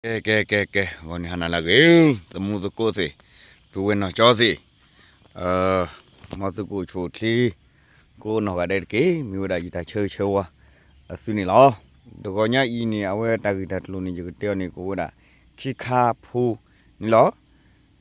ကဲ ကဲ ကဲ ကဲ ဂီၤန့ၣ်ဟါနၤလၢအဂ့ၤ, သမူသကိးသ့ၣ်, ပုၢ်ဝဲၢ်နီၢ်ကၠီသ့ၣ်, မ်သုကအိၣ်ဆူၣ်အိၣ်ချ့ ကိးနီၢ်ဂၤဒဲးတက့ၢ်. မ့ၢ်ဝဲဒၣ်ယတၢ်ဆၢဂ့ၤဆၢဝါအသုန့ၣ်လီၤ. တဂီၤညါအံၤန့ၣ် အဝဲတၢ်ဂ့ၢ်တၢ်ကျိၤန့ၣ် ယကတဲအီၤန့ၣ် ကအိၣ်ဝဲဒၣ်ခံခါဖိန့ၣ်လီၤ.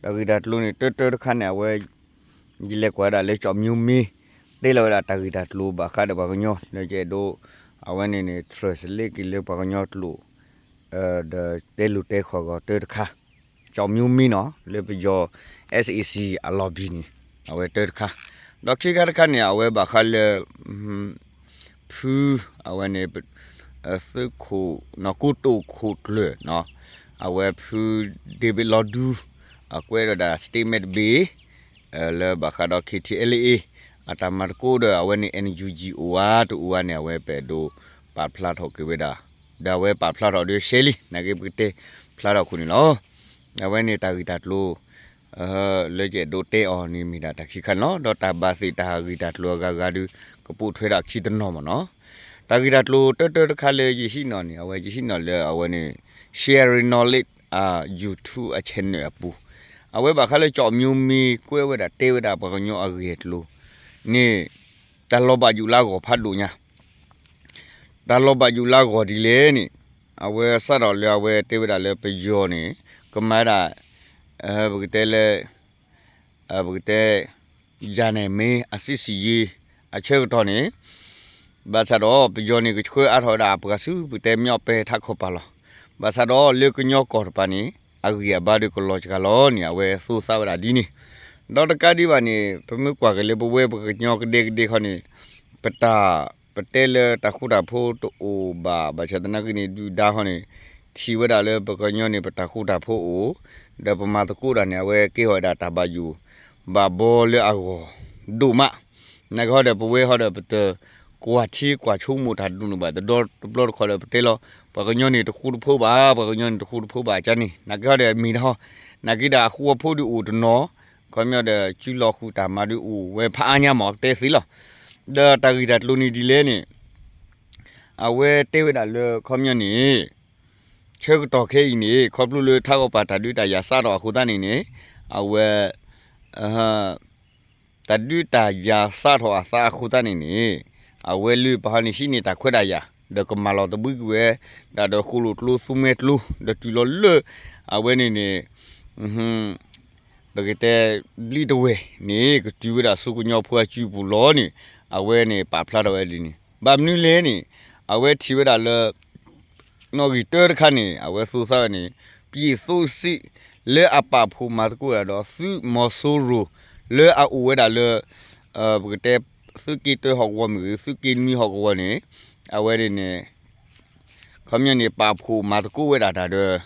တၢ်ဂ့ၢ်တၢ်ကျိၤန့ၣ် တၢတၢတခါန့ၣ် အဝဲ ယလဲၤကွၢ်ဝဲဒၣ်လၢကၠီၣ်မၠိမ့ တဲလီၤဝဲဒၣ်တၢ်ဂ့ၢ်တၢ်ကျိၤဘၣ်ဃးဒီးပှၤကညီ လၢယအဲၣ်ဒိး အဝဲန့ၣ်န့ၣ် translate က့ၤလၢပှၤကညီကျိာ် ဒီးတဲလိာ်တဲဃီၤဂီၤတၢတခါ, ကၠီၣ်မၠိမ့နီၤ လၢပယီၤ SAC အ lobby န့ၣ် အဝဲတၢတခါ, ဒီးခံခါတခါန့ၣ် အဝဲဘၣ်ဃးလၢ ဖု အဝဲန့ၣ် သုးခိၣ်နီၢ်ကိတိၣ်ခိၣ်ကျၢၢ်နီၤ, အဝဲဖု David လီၤဒူ အကွဲးဒီးဒၣ် statement တဘ့ၣ် လၢဘၣ်ဃးဒီး KTLA အတၢ်မၤသကိးဒီး အဝဲန့ၣ် NUG အိၣ်ဧါတအိၣ်ဧါန့ၣ် အဝဲပအဲၣ်ဒိးပာ်ဖျါထီၣ်က့ၤဝဲဒၣ်, ဒီးအဝဲပာ်ဖျါထီၣ်ဒီးရှဲလံ နာ်က့ပကတဲဖျါထီၣ်အဃိန့ၣ်လီၤ. အဝဲန့ၣ်တၢ်ဂ့ၢ်တၢ်ကျိၤ လၢယအဲၣ်ဒိးတဲအီၤန့ၣ်မ့ၢ်ဒၣ်တၢ်ခံခါန့ၣ်လီၤ. ဒီးတၢ်ဘၣ်သ့ၣ်တၢ်ဂ့ၢ်တၢ်ကျိၤအဂၤဂၤဒီး ကပိာ်ထွဲဒၣ်ခံတနီၤမ့ၢ်နီၤ. တၢ်ဂ့ၢ်တၢ်ကျိၤတၢတၢတခါလၢယဟံးန့ၢ်န့ၣ် အဝဲယဟံးန့ၢ်လၢအဝဲန့ၣ် Sharing Knowledge အ YouTube အ channel အပူၤ, အဝဲဘၣ်ဃးလၢကၠီၣ်မၠိမ့ကွဲးဝဲဒၣ်တဲဝဲဒၣ်ပှၤကညီအဂ့ၢ်အကျိၤန့ၣ် တၢ်လီၤဘၣ်ယိၣ်လၢအဂီၢ်ဖးဒိၣ်ညါ တၢ်လီၤဘၣ်ယိၣ်လၢအဂီၢ်ဒ်လဲၣ်န့ၣ် အဝဲစးထီၣ်လၢအဝဲတဲဝဲဒၣ်လၢပယီၤန့ၣ် ကမၤဒၣ် ပကတဲလၢ ပကတဲ ယၤနဲၣ်မ့ၢ်အစံးစံးယ့ အဆၢကတီၢ်န့ၣ် ဘၣ်ဆၣ်ဒီးပယီၤန့ၣ် ကဆှၢအါထီၣ်ဝဲဒၣ်အပှၤဆူပကတဲ မၠီၣ်ပဲထးခီပၤလီၤ. ဘၣ်ဆၣ်ဒီးလၢကညီကီၢ်တပၤန့ၣ် အဂံၢ်အဘါဒီးကလီၤစှၤလီၤန့ၣ် အဝဲသိသးဝဲဒၣ်ဒ်န့ၣ်, ဒီးတကးဒံးဘၣ်န့ၣ် ပမ့ၢ်ကွၢ်က့ၤလၢပဝဲပှၤကညီကဒဲကဒဲခီန့ၣ် ပတၢ် ပတဲလၢတၢ်ဃူတၢ်ဖိးတအိၣ်ဘၣ် ဘၣ်ဆၣ်သနာ်က့န့ၣ် ဒုၣ်ဒါခီန့ၣ် ထံၣ်ဝဲဒၣ်လၢပှၤကညီန့ၣ် ပတၢ်ဃူတၢ်ဖိးအိၣ်, ဒီးပမၤသကိးတၢ်န့ၣ် အဝဲကဲထီၣ်ဝဲဒၣ်တၢ်ဘၣ်ယိၣ်ဘၣ်ဘီလၢအဂီၢ်ဒိၣ်မး, နာ်က့ဟီဒီးပဝဲဟီဒီး ပတကွၢ်ထံကွၢ်ဆိကမိၣ်တၢ်ဒိၣ်န့ၣ်ဘၣ် တဒီတဘျီတခီဒီး ပတဲလီၤ ပှၤကညီန့ၣ်တဃူတဖိးဘၣ်, ပှၤကညီန့ၣ်တဃူတဖိးဘၣ်ကန့ၣ် နာ်က့ဟီဒီးမ့ၢ်တၢ်ဟီ, နာ်က့ဒီးအဃူအဖိးဒုးအိၣ်တနီၤ ခီပညီဒီး စုလီၤဃုာ်တၢ်မၤဒုးအိၣ်ဝဲဖးအါညါမ့ၢ် ပတဲသ့လီၤ. ဒီးတၢ်ဂ့ၢ်တၢ်ကျိၤန့ၣ်ဒ်လဲၣ်န့ၣ် အဝဲတဲဝဲဒၣ်လၢခီပညီန့ၣ် ဆၢကတီၢ်ခဲအံၤန့ၣ် ခီဖျိလၢထးကီၢ်ပၤတၢ်ဒုးတၢ်ယၤစးထီၣ်အဃိသတးန့ၣ်န့ၣ် အဝဲ တၢ်ဒုးတၢ်ယၤစးထီၣ်အသးအဃိသတးန့ၣ်န့ၣ် အဝဲလၢပဟီန့ၣ်ဟံးန့ၢ်တၢ်ခွဲးတၢ်ယာ် ဒီးကမၤလီၤသဘှံးကွံာ်ဝဲဒၣ်ဒီးဃိၣ်လိာ်ကျိသူမှဲကျိ ဒီးတုၤလီၤလၢ အဝဲန့ၣ်န့ၣ် ပကတဲ ဘျံးတဝဲၢ်န့ၣ် ကတုၤဝဲဒၣ်ဆူကညီဖိအစုပူၤလီၤန့ၣ် အဝဲန့ၣ်ပာ်ဖျါထီၣ်ဝဲဒ်န့ၣ် ဘၣ်မနုၤလဲၣ်န့ၣ် အဝဲထံၣ်ဝဲဒၣ်လၢ နီၣ်ဂံၢ်တၢတခါန့ၣ် အဝဲသူသးဝဲန့ၣ် ပြည်သူ့စစ် လၢအပာ်ဖှိၣ်မၤသကိးဝဲဒၣ်ဒီး သုးမီၤစိရိၤ လၢအအိၣ်ဝဲဒၣ်လၢ ပကတဲ သုးက့တၢဟီၣ်ကဝီၤမ့ၢ်ဂ့ၤ သုးက့နွံဟီၣ်ကဝီၤန့ၣ် အဝဲန့ၣ်န့ၣ် ခီပညီန့ၣ် ပာ်ဖှိၣ်မၤသကိးဝဲဒၣ်တၢ်ဒီး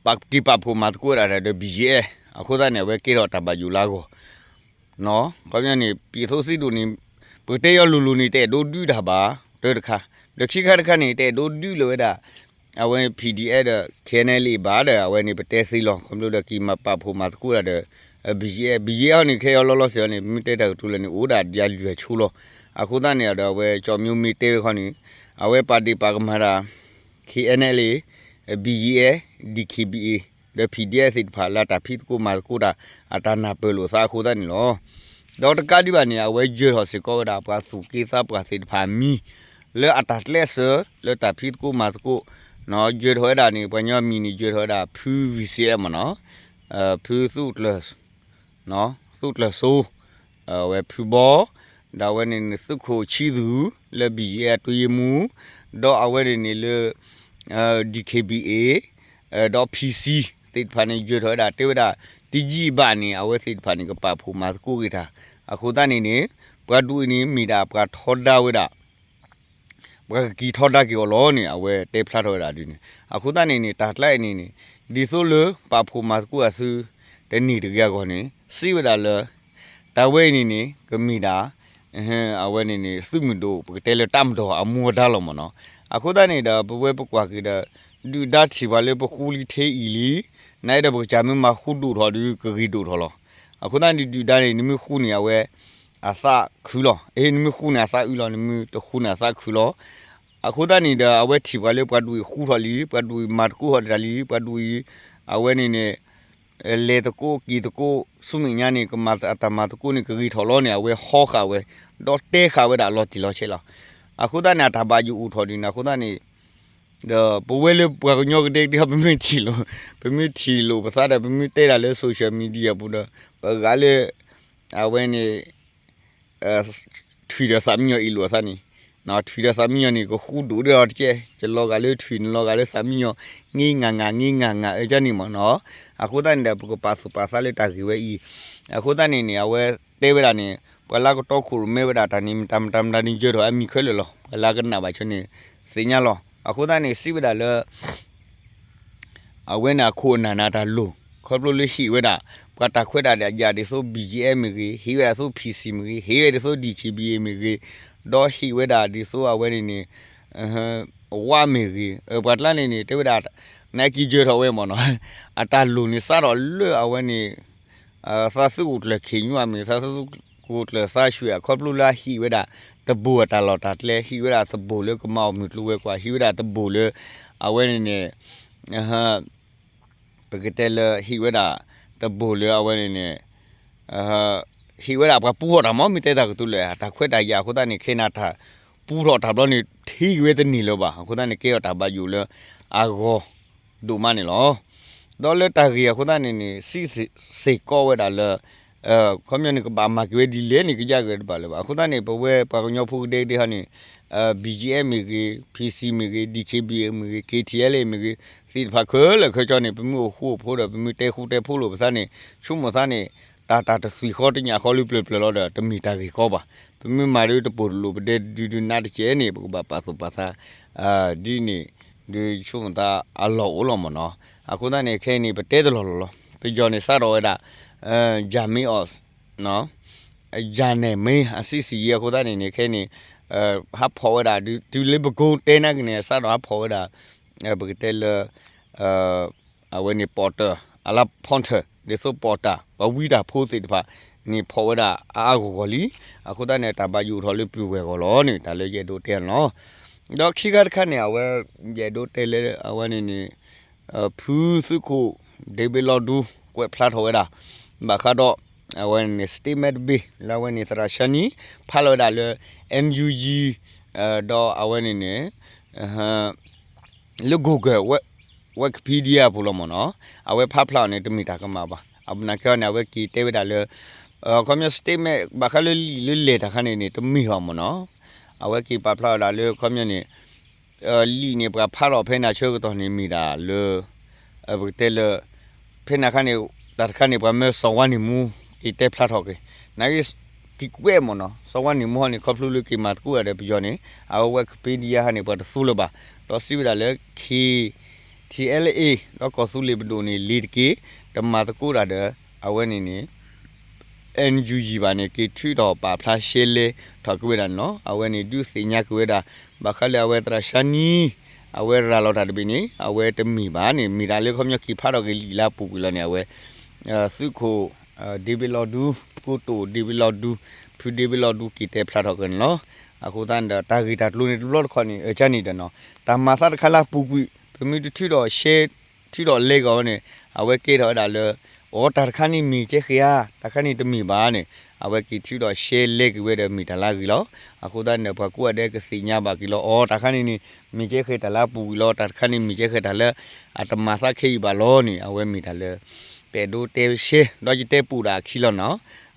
ပာ်က့ၤပာ်ဖှိၣ်မၤသကိးဝဲဒၣ်တၢ်ဒီး ဘံၣ်ယဲၢ် အဃိသတးန့ၣ် အဝဲကဲထီၣ်တၢ်ဘၣ်ယိၣ်လၢအဂီၢ် ခီပညီန့ၣ် ပြည်သူ့စစ် ဒိၣ်န့ၣ် ပကတဲယီၤလိၤလိၤန့ၣ် တအဲၣ်ဒိးဒုးတၢ်ဘၣ် တၢတခါ, ဒီးခံခါတခါန့ၣ် တအဲၣ်ဒိးဒုးလၢၤဝဲဒၣ် အဝဲ PDF ဒီး KNLA ဘၣ်ဒီး အဝဲန့ၣ်ပတဲသ့လီၤ ခီဖျိဒီးက့ၤမၤပာ်ဖှိၣ်မၤသကိးတၢ်ဒီး ဘံၣ်ယဲၢ် ဘံၣ်ယဲၢ်ဟီန့ၣ် ခဲအံၤလီၤလီၤဆဲးန့ၣ် ပမ့ၢ်တဲတၢ်ကတိၤလၢာ်န့ၣ် အိၣ်ဒၣ်ယၤလွံၢ်ဆံလီၤ. အဃိသတးန့ၣ်ဒီး အဝဲကၠီၣ်မၠိမ့ၢ်တဲဝဲခီန့ၣ် အဝဲပာ်ဒ့ၣ်ပာ်ကမၣ်တၢ် KNLA, BGF, DKBA ဒီး PDF သ့ၣ်တဖၣ် လၢတၢ်ဖံးသကိးမၤသကိးတၢ် အတၢ်နၢ်ပၢၢ်လိာ်သးအဃိသတးန့ၣ်လီၤ. ဒီးတကးဒံးဘၣ်န့ၣ် အဝဲယၢၤထီၣ်စ့ၢ်ကီးဝဲဒၣ် ပှၤသူၣ်က့သးပှၢ်သ့ၣ်တဖၣ်အမံၤ လၢအတၢ်ကျဲးစၢး လၢတၢ်ဖံးသကိးမၤသကိး ယၢၤထီၣ်ဝဲဒၣ်န့ၣ် ပှၤကညီမံၤန့ၣ် ယၢၤထီၣ်ဝဲဒၣ် ဖု VCF မ့ၢ်နီၤ ဖု သုးကျၢၤစိ အဝဲဖုဘီ ဒီးအဝဲန့ၣ်န့ၣ် သုးခိၣ်ဆံသူ လၢ ဘံၣ်ယဲၢ် အတွင်းရေးမှူး ဒီးအဝဲန့ၣ်န့ၣ်လၢ DKBA ဒီး PC သ့ၣ်တဖၣ်န့ၣ် ယၢၤထီၣ်ဝဲဒၣ် တဲဝဲဒၣ် တယံာ်ဘၣ်န့ၣ် အဝဲသ့ၣ်တဖၣ်န့ၣ် ကပာ်ဖှိၣ်မၤသကိးက့ၤတၢ် အဃိသတးန့ၣ်န့ၣ် ပှၤဒိၣ်အံၤန့ၣ် မ့ၢ်ဒၣ်ပှၤထီဒါဝဲဒၣ် ပှၤကက့ၤထီဒါက့ၤအီၤလီၤန့ၣ် အဝဲတဲဖျါထီၣ်ဝဲဒၣ်ဒ်န့ၣ် အဃိသတးန့ၣ်န့ၣ် တၢ်ကျါအံၤန့ၣ်န့ၣ် ဒ်သိးလၢပာ်ဖှိၣ်မၤသကိးအသု တန့ၢ်တဂ့ၤအဂီၢ်န့ၣ် စံးဝဲဒၣ်လၢ တၢ်ဝဲအံၤန့ၣ်န့ၣ် ကမ့ၢ်ဒၣ် အဝဲန့ၣ်န့ၣ် သုးမုၢ်ဒိၣ် ပကတဲလၢ တပ်မတော် အမူအဒါလီၤမ့ၢ်နီၤ. အဃိသတးန့ၣ်ဒီး ပဝဲပကွၢ်က့ၤဒီး ဒုၣ်ဒါထံၣ်ပှၤလၢပဃူလံထဲအံၤလံ နအဲၣ်ဒိးပကစၢ်မ့ၢ်မၤဃူဒိၣ်ထီၣ်ဒီး ကဂ့ၤဒိၣ်ထီၣ်လီၤ. အဃိသတးန့ၣ် ဒုၣ်ဒါန့ၣ် နမ့ၢ်ဃူန့ၣ် အဝဲ အသးခုလီၤ. အ့ နမ့ၢ်ဃူန့ၣ် အသးအုးလီၤ, နမ့ၢ်တဃူန့ၣ် အသးခုလီၤ. အဃိသတးန့ၣ်ဒီး အဝဲထံၣ်ပှၤလၢပှၤဒူၣ်အံၤဃူထီၣ်လံ, ပှၤဒူၣ်အံၤမၤသကိးထီၣ်တၢ်လံ, ပှၤဒူၣ်အံၤ အဝဲန့ၣ်န့ၣ် လဲၤသကိးက့ၤသကိး ဆူမဲာ်ညါန့ၣ် ကမၤအတၢ်မၤသကိးန့ၣ် ကဂ့ၤထီၣ်လီၤန့ၣ် အဝဲဟီဃာ်ဝဲ ဒီးတဲဃာ်ဝဲဒၣ်လီၤတံၢ်လီၤဆဲးလီၤ. အဃိသတးန့ၣ် အတၢ်ဘၣ်ယိၣ်အိၣ်ထီၣ်ဒ်န့ၣ် အဃိသတးန့ၣ် ဒီးပဝဲလၢပှၤကညီကဒဲကဒဲ ပမ့ၢ်ထံၣ်လိာ် ပမ့ၢ်ထံၣ်လိာ်ပသးဒီး ပမ့ၢ်တဲဒၣ်လၢ social media ပူၤဒီး ပဂၤလၢ အဝဲန့ၣ် ထွံၣ်ဒီးသးမံညီၤအ့ၣ်လိာ်အသးန့ၣ်, ထွံၣ်ဒီးသးမံညီၤန့ၣ် ကဃူဒိၣ်ဒၣ်အီၤတကဲ, ယလီၤဂာ်လၢထွံၣ် နလီၤဂာ်လၢသးမံညီၤ င့ငၢ်ငၢ် င့ငၢ်ငၢ် အၢကၠၢန့ၣ်မ့ၢ်နီၤ. အဃိသတးန့ၣ်ဒီး ပကပာ်သူၣ်ပာ်သးလၢတၢ်ဂ့ၢ်ဝဲအံၤ, အဃိသတးန့ၣ်န့ၣ် အဝဲတဲဝဲဒၣ်န့ၣ် ပှၤလၢကတီခိၣ်ရိၣ်မဲဝဲဒၣ်တၢ်န့ၣ် မတၤမတၤမတၤန့ၣ် ယၢၤထီၣ်အမံၤခဲလၢာ်လီၤ. ပှၤလၢကနၣ်ဘၣ်ဆၢန့ၣ် သ့ၣ်ညါလီၤ. အဃိသတးန့ၣ် စံးဝဲဒၣ်လၢ အဝဲန့ၣ်အခိၣ်အနၢ်န့ၣ်တၢ်လိၣ် ခီဖျိလၢဟ့ၣ်ဝဲဒၣ် ပှၤတၢ်ခွဲးတၢ်ယာ်ဒ်သိး ဘံၣ်ကၠံၣ်အဲၣ် မ့ၢ်ဂ့ၤ, ဟ့ၣ်ဝဲဒၣ်သိး ဖံၣ်စံၣ် မ့ၢ်ဂ့ၤ, ဟ့ၣ်ဝဲဒၣ်သိး ဒံၣ်ခ့ၣ်ဘံၣ်အ့ၣ် မ့ၢ်ဂ့ၤ, ဒီးဟ့ၣ်ဝဲဒၣ်ဒ်သိးအဝဲန့ၣ်န့ၣ် ဝါမ့ၢ်ဂ့ၤ, ပှၤကျါန့ၣ်န့ၣ် တဲဝဲဒၣ် နက့ၤယၢၤထီၣ်ဝဲမ့ၢ်နီၤ. အတၢ်လိၣ်န့ၣ်စးထီၣ်လၢအဝဲန့ၣ် သးသုးခိၣ်ကျၢၢ်ခ့ၣ်ညါမ့ၢ်ဂ့ၤ, သးသုးခိၣ်ကျၢၢ်သးဆှံ အခီဖျိလၢအဟ့ၣ်ဝဲဒၣ် တဘိၣ်အတၢ်လီၢ်တၢ်ကျဲ, ဟ့ၣ်ဝဲဒၣ်တဘိၣ်လၢကမၤအီၣ်မုၢ်ကျိၤဝဲၤကွာ်, ဟ့ၣ်ဝဲဒၣ်တဘိၣ်လၢ အဝဲန့ၣ်န့ၣ် ပကတဲလၢဟ့ၣ်ဝဲဒၣ် တဘိၣ်လၢအဝဲန့ၣ်န့ၣ် ဟ့ၣ်ဝဲဒၣ်ပှၤပူထီၣ်တၢ်မ့ၢ် မ့ၢ်တဲတၢ်ကတိၤလၢ တၢ်ခွဲးတၢ်ယာ်အဃိသတးန့ၣ် ခဲအံၤန့ၣ်တၢ်ပူထီၣ်တၢ်ဘျီန့ၣ် ထံၣ်က့ၤဝဲတန့ၢ်လၢၤဘၣ်. အဃိသတးန့ၣ် ကဲထီၣ်တၢ်ဘၣ်ယိၣ်လၢအဂီၢ်ဒိၣ်မးန့ၣ်လီၤ. ဒီးလၢတၢ်ဂ့ၢ်အဃိသတးန့ၣ်န့ၣ် စံးစ့ၢ်ကီးဝဲဒၣ်လၢ ခီပညီန့ၣ် ကဘၣ်မၤက့ၤဝဲဒ်လဲၣ်န့ၣ် ကယါက့ၤတဘၣ်လၢၤဘၣ်. အဃိသတးန့ၣ် ပဝဲပှၤကညီဖိကဒဲကဒဲဟီန့ၣ် ဘံၣ်ကၠံၣ်အဲၣ် မ့ၢ်ဂ့ၤ, ဖံၣ်စံၣ် မ့ၢ်ဂ့ၤ, ဒံၣ်ခ့ၣ်ဘံၣ်အ့ၣ် မ့ၢ်ဂ့ၤ, ခ့ၣ်ထံၣ်အဲလ်အ့ၣ် မ့ၢ်ဂ့ၤ, သ့ၣ်တဖၣ်ခဲလၢာ်ခဲဆ့န့ၣ် ပမ့ၢ်အိၣ်ဃူအိၣ်ဖိးဒီး ပမ့ၢ်တဲဃူတဲဖိးလိာ်ပသးန့ၣ် ဆိကမိၣ်သးန့ၣ် တၢ်တၢ်တသွံၣ်ဃီတညၣ်ဃီလၢပျၢၤပျၢၤလီၤဒီး တမ့ၢ်တၢ်ဂ့ၢ်ကီဘၣ်. ပမ့ၢ်မၤဒ်တပိၢ်တလိၣ်ပဒဲဒုဒုနးတကဲးန့ၣ် ပကဘၣ်ပာ်သူၣ်ပာ်သး ဒ်န့ၣ် ဒ်ဆိကမိၣ်သးအလီၢ်အိၣ်လီၤမ့ၢ်နီၤ. အဃိသတးန့ၣ် ခဲအံၤန့ၣ် ပတဲတလီၢ်လီၢ်လီၤ. ပယီၤန့ၣ်စးထီၣ်ဝဲဒၣ် ယၤမ့ၢ်အီၤ ယၤနဲၣ်မ့ၢ်အစံးစံးယံၤအဃိသတးန့ၣ်န့ၣ် ခဲအံၤန့ၣ် ဟးဖီၣ်ဝဲဒၣ် တုၤလၢပကိးတဲနၢ်က့ၤန့ၣ် စးထီၣ်ဟးဖီၣ်ဝဲဒၣ် ပကတဲလၢ အဝဲန့ၣ်ပီၣ်တၢၢ် အလါဖီထၢၣ် ဒ်သိးပီၣ်တၢ် ပှၤဝံတၢ်ဖိသ့ၣ်တဖၣ်န့ၣ် ဖီၣ်ဝဲဒၣ်အါအါဂီၢ်ဂီၢ်လံ. အဃိသတးန့ၣ် တၢ်ဘၣ်ယိၣ်ထီၣ်လၢပုၢ်ဝဲၢ်ဂီၢ်လီၤန့ၣ် တၢ်လၢယအဲၣ်ဒိးတဲန့ၣ်လီၤ. ဒီးခံခါတခါန့ၣ် အဝဲ ယအဲၣ်ဒိးတဲလၢအဝဲန့ၣ်န့ၣ် ဖုသုးခိၣ် ဒ့ဘ့လီဒူ ကွဲးဖျါထီၣ်ဝဲဒၣ် ဘၣ်ဃးဒီး အဝဲန့ၣ်န့ၣ် statement တဘ့ၣ် လၢအဝဲန့ၣ် သရၣ်ၡါနံ ဖးလီၤဝဲဒၣ်လၢ NUG ဒီးအဝဲန့ၣ်န့ၣ် လၢ Google Wikipedia ပူၤလီၤမ့ၢ်နီၤ. အဝဲဖးဖျါအီၤန့ၣ် တမ့ၢ်တၢ်ကမၣ်ဘၣ်. အပနာ်ခဲအီၤန့ၣ် အဝဲက့ၤတဲဝဲဒၣ်လၢ ခီပညီ statement ဘၣ်ဃးလၢလံာ်လၢလဲၢ်တၢ်ခါန့ၣ်န့ၣ် တမ့ၢ်အီၤမ့ၢ်နီၤ. အဝဲက့ၤပာ်ဖျါဝဲဒၣ်လၢခီပညီန့ၣ် လံာ်န့ၣ် ပှၤဖးထီၣ်ဖဲန့ၣ်ဆၢကတီၢ်န့ၣ် မ့ၢ်ဒၣ်လၢ ပကတဲလၢ ဖဲန့ၣ်အခါန့ၣ် တၢ်တခါန့ၣ် ပှၤမၢစီၤဝါန့ၣ်မူ က့ၤတဲဖျါထီၣ်က့ၤ နာ်က့ က့ၤကွဲးမ့ၢ်နီၤ. စီၤဝါန့ၣ်မူဟီန့ၣ် ခီဖျိလၢက့ၤမၤသကိးတၢ်ဒီးပယီၤန့ၣ် အဝဲ Wikipedia ဟီန့ၣ် ပှၤတသူလၢၤဘၣ်. ဒီးစံးဝဲဒၣ်လၢ K T L A ဒီးကီၢ်သူလ့ၤပဒိၣ်န့ၣ် လ့ၤတက့ၢ် တမၤသကိးတၢ်ဒီး အဝဲန့ၣ်န့ၣ် NUG ဘၣ်န့ၣ် က့ၤထုးထီၣ်ပာ်ဖျါရှဲလဲထီၣ်က့ၤဝဲဒၣ်န့ၣ်လီၤ. အဝဲန့ၣ် ဒုးသ့ၣ်ညါက့ၤဝဲဒၣ် ဘၣ်ဃးလၢအဝဲသရၣ်ၡါနံ အဝဲရၤလီၤတၢ်တဘ့ၣ်န့ၣ် အဝဲတမ့ၢ်ဘၣ်န့ၣ် မ့ၢ်တၢ်လၢခီပညီက့ၤဖးထီၣ်က့ၤလံာ်လၢအပူၤကွံာ်လီၤန့ၣ် အဝဲ သုးခိၣ် ဒ့ဘ့လီဒူ ကိတိာ် ဒ့ဘ့လီဒူ ဖုဒ့ဘ့လီဒူ က့ၤတဲဖျါထီၣ်က့ၤန့ၣ်လီၤ. အဃိသတးန့ၣ်ဒီး တၢ်ဂ့ၢ်တၢ်ကျိၤန့ၣ် တဘျီတခီၣ်န့ၣ် အကၠါန့ၣ်ဒီးနီၤ တၢ်မၤသးတခါလၢအပူၤကွံာ် ပမ့ၢ်တထုးထီၣ်ရှဲ ထုးထီၣ်လဲက့ၤအီၤန့ၣ် အဝဲကဲထီၣ်ဝဲဒၣ်လၢ အိ တၢ်တခါန့ၣ်မ့ၢ်ကဲဃဲဧါ, တၢ်တခါန့ၣ်တမ့ၢ်ဘၣ်န့ၣ် အဝဲက့ၤထုးထီၣ်ရှဲလဲက့ၤဝဲဒီးမ့ၢ်တၢ်လၢအဂ့ၤလီၤ. အဃိသတးန့ၣ်ဒီး ပှၤကိးဂၤဒဲးကသ့ၣ်ညါဘၣ်က့ၤလီၤ အိ တၢ်တခါန့ၣ်န့ၣ် မ့ၢ်ကဲဃဲတၢ်လၢအပူၤကွံာ်လီၤ, တၢ်တခါန့ၣ်မ့ၢ်ကဲဃဲတၢ်လၢ အတမၤသးခဲအံၤဘၣ်လီၤန့ၣ် အဝဲမ့ၢ်တၢ်လၢ ပအဲၣ်ဒိးတဲရှဲ ဒီးယတဲပူၤဒၣ်အခံလီၤနီၤ.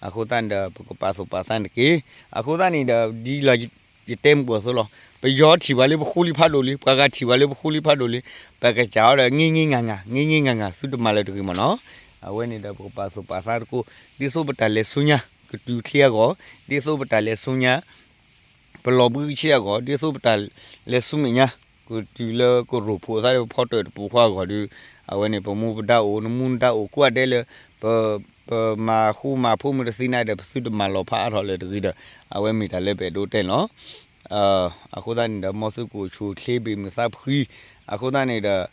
အဃိသတးန့ၣ်ဒီး ပကပာ်သူၣ်ပာ်သးန့ၣ်တက့ၢ်. အဃိသတးန့ၣ်ဒီး ဒ်လီၤ ယတဲမုၢ်အသိးလီၤ. ပယီၤထံၣ်ပှၤလၢပဃူလံဖးဒိၣ်လံ, ပှၤဂၤထံၣ်ပှၤလၢပဃူလံဖးဒိၣ်လံ, ပကစၢ်အီၤဒီး င့င့ငၢ်ငၢ် င့င့ငၢ်ငၢ် သုတမၤလၢၤတဂ့ၤမ့ၢ်နီၤ. အဝဲန့ၣ်ဒီး ပကပာ်သူၣ်ပာ်သးသကိး ဒ်သိးပတၢ်လဲၤဆူညါ ကတုၤချ့အဂီၢ်, ဒ်သိးပတၢ်လဲၤဆူညါ ပလီၤဘှံးကဆ့အဂီၢ်, ဒ်သိးပတၢ်လဲၤဆူမဲာ်ညါ ကတုၤလၢကရိၢ်ဖှိၣ်အသးလၢပဖီတၢၣ်တပူၤဃီအဂီၢ်ဒီး အဝဲန့ၣ် ပမူပဒါအိၣ် နမူနဒါအိၣ် ကိးဂၤဒဲးလၢ ပ ပမၤဃူမၤဖိးမုၢ်တသ့န့ၣ်ဒီး ပသုတမၤလီၤဖးအါထီၣ်လၢၤတဂ့ၤဒီး အဝဲမ့ၢ်တၢ်လၢပအဲၣ်ဒိးတဲန့ၣ်လီၤ. အဃိသတးန့ၣ်ဒီး မ်သုကအိၣ်ဆူၣ်အိၣ်ချ့ဘၣ်မုာ်သးဖှံ, အဃိသတးန့ၣ်ဒီး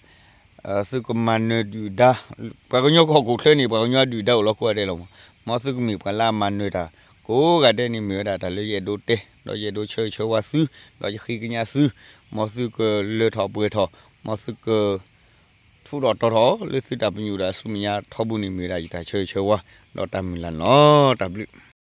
သုကမၤနၢၤဒုၣ်ဒါ, ပှၤကညီကီၢ်ခိၣ်ချၢန့ၣ် ပှၤကညီဒုၣ်ဒါအိၣ်လီၤကိးဂၤဒဲးလီၤမး, မ်သုကမ့ၢ်ပှၤလၢအမၤနၢၤတၢ် ကိးဂၤဒဲးန့ၣ် မ့ၢ်ဝဲဒၣ်တၢ်လၢယအဲၣ်ဒိးတဲ, ဒီးယအဲၣ်ဒိးဆၢဂ့ၤဆၢဝါသု, ဒီးယဃ့ကညးသု, မ်သုကလၢထီၣ်ပှဲၤထီၣ်, မ်သုက ထူးထီၣ်တီၤထီၣ်လၢသုတၢ်ပညိၣ်ဒီးအဆူမဲာ်ညါထီဘိန့ၣ် မ့ၢ်ဝဲဒၣ်ယတၢ်ဆၢဂ့ၤဆၢဝါ ဒီးတၢ်မုၢ်လၢ်န့ၣ်လီၤ. တၢ်ဘျုး